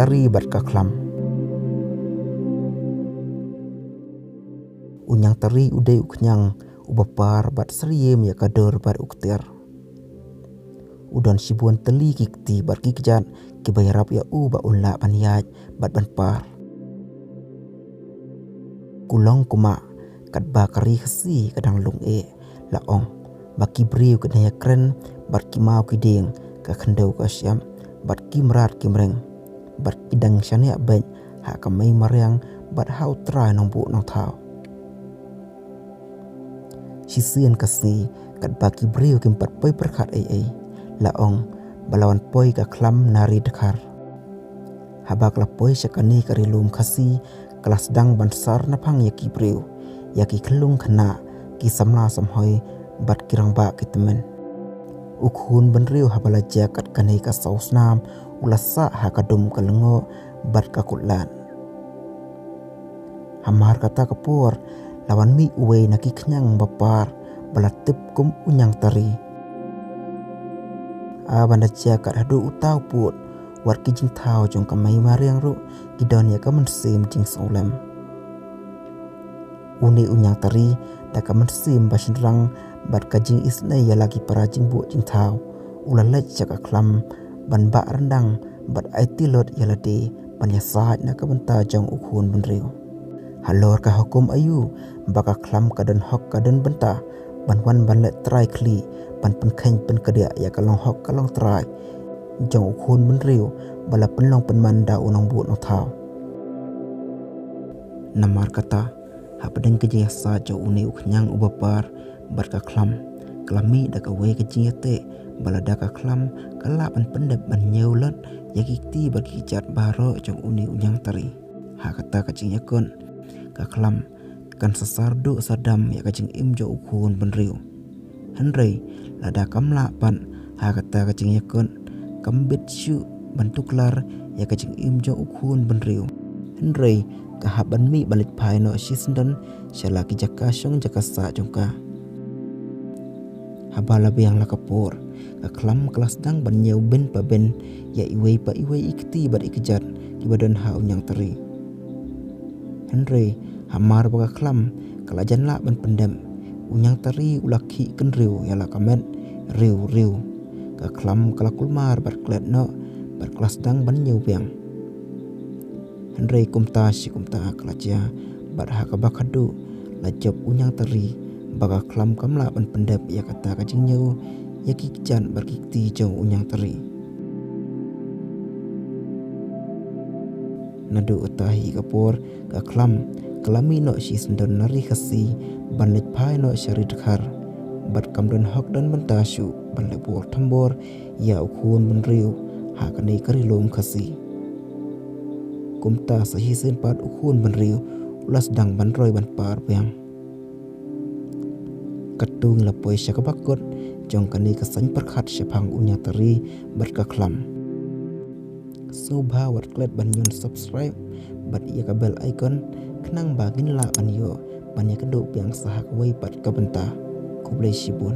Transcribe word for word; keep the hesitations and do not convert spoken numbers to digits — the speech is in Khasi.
Tari bad ka Khlam. U Ñiangtari u dei u khñiang uba par bad syriem ïa ka dur bad u ktiar. U don shibun tylli ki kti bad ki kjat kiba ïarap ïa u ba un lah ban ïaid bad ban par. Ku long kumba katba ka ri Khasi ka dang lung eh, la ong ba ki briew ki dang ïakren bad ki maw ki dieng, ka khyndew ka shyiap bad ki mrad ki mreng, bad ki dang shaniah beit ha ka mei mariang bad ha U Trai Nongbuh Nongthaw. Shisien ka sngi katba ki briew kim pat poi pyrkhat ei ei, la ong ba la wan poi ka Khlam na Ri Dkhar. Haba ka la poi sha kane ka ri lum Khasi, ka la sdang ban sar naphang ïa ki briew, ïa ki khyllung khynnah, ki samla samhoi bad ki rangbah ki tymmen. U Khun Bynriew haba la jia kat kane ka saw snam, u la sah ha ka dum ka lyngngoh bad ka kutlad. Hamar kata ka por la wan mih uwei na ki khñiang ba par ba la tip kum u Ñiangtari. Haba la jia kat haduh uta u pud, wat ki jingthaw jong ka mei mariang ruh ki don ïa ka mynsiem jingsngewlem. Une u Ñiangtari, da ka mynsiem ba shynrang bad ka jingisynei ïa la ki para jingbuh jingthaw, u la leit sha ka Khlam ban bah ryndang bad aiti lut ïa lade ban ïasaid na ka bynta jong U Khun Bynriew. Halor ka hukum aïu ba ka Khlam ka don hok ka don bynta ban wan ban leh trai khlieh ban pynkheiñ pynkdiah ïa ka long hok ka long trai jong U Khun Bynriew ba la pynlong pynman da U Nongbuh Nongthaw. Namar kata, hapdeng ka jingïasaid jong une u khñiang uba par bad ka Khlam, ka la mih da kawei ka jingïateh ba lada ka Khlam ka lah ban pyndep ban ñiew lut ïa ki kti bad ki kjat baroh jong une u Ñiangtari. Ha kata ka jingïakut, ka Khlam kan sa sar duh sar dam ïa ka jingim jong U Khun Bynriew. Hynrei lada kam lah pat ha kata ka jingïakut, kam bit shuh ban tuklar ïa ka jingim jong U Khun Bynriew. Hynrei ka hap ban mih ban leit phai noh shisyndon sha la ki jaka shong jaka sah jong ka. Haba la biang la ka por, ka Khlam ka la sdang ban ñiew bin pa bin ïa iwei pa iwei i kti bad i kjat kiba don ha u Ñiangtari. Hynrei hamar ba ka Khlam ka la jan lah ban pyndep, u Ñiangtari u la khih kynriw ïa la ka met, riw riw. Ka Khlam ka la kulmar bad klet noh bad ka la sdang ban ñiew biang. Hynrei kumta shi kumta ka la jia, bad ha kaba khadduh la jop u Ñiangtari ba ka Khlam kam lah ban pyndep ïa kata ka jingñiew ïa ki kjat bad ki kti jong u Ñiangtari. Naduh uta hi ka por, ka Khlam ka la mih noh shisyndon na Ri Khasi ban leit phai noh sha Ri Dkhar, bad kam don hok don bynta shuh ban leh bor thombor ïa U Khun Bynriew ha kane ka ri lum Khasi. Kumta sa shisien pat U Khun Bynriew u la sdang ban roi ban par biang. Katto ngi la poi sha kaba kut jong kane ka saiñ pyrkhat shaphang u Ñiangtari bad ka Khlam. Sngewbha wat klet ban ñion subscribe bad ïa ka bell icon, khnang ba ngin lah ban ïoh ban ïakynduh biang sa ha kawei pat ka bynta. Khublei shibun.